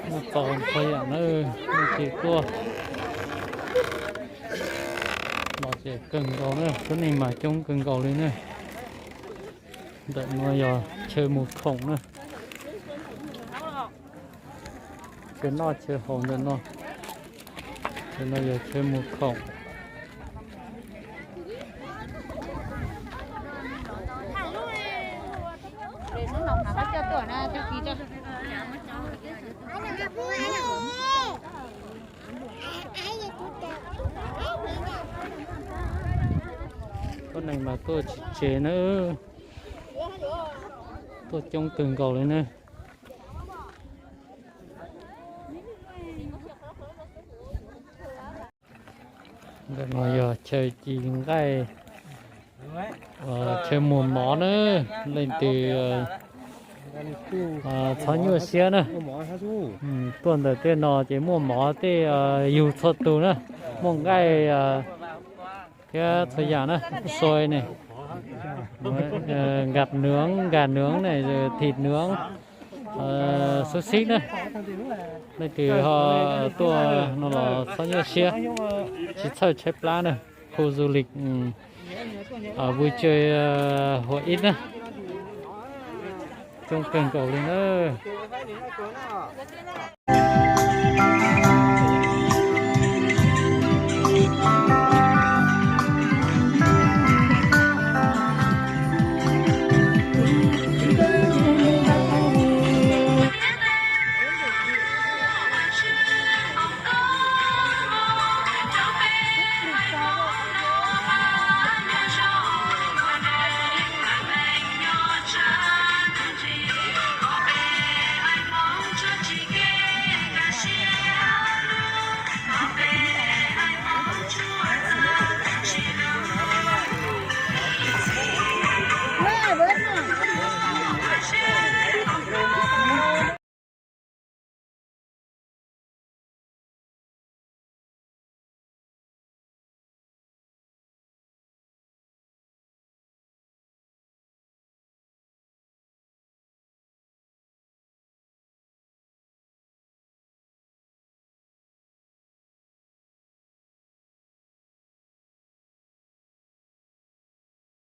Muaj txaus txhua yam na, nej ces tuaj los ces kawg nkaus na, tuab neeg mas coob kawg nkaus li na. Ntawm no yog chaw mus khoom na. Chaw noj chaw haus ntawm no. Ntawm no yog chaw mus khoom. Tuab neeg mas tuaj tsis tseg na, tuaj coob kawg nkaus li na. Ntawm no yog chaw ci nqaij, chaw muag mov na, leej twg txhob nyuaj siab na. Tuaj ntawm tej no ces muaj mov tej yug txhua tus na, muaj nqaij thiab txhua yam na, soi ne, nkad nws, nkad nws ne, thim nws, xub xib na. Leej twg ho tuaj no los txhob nyuaj siab, tsis txhawj tshaib plab na. Khu du lịch vui chơi Hua Ib na, coob kawg nkaus li na.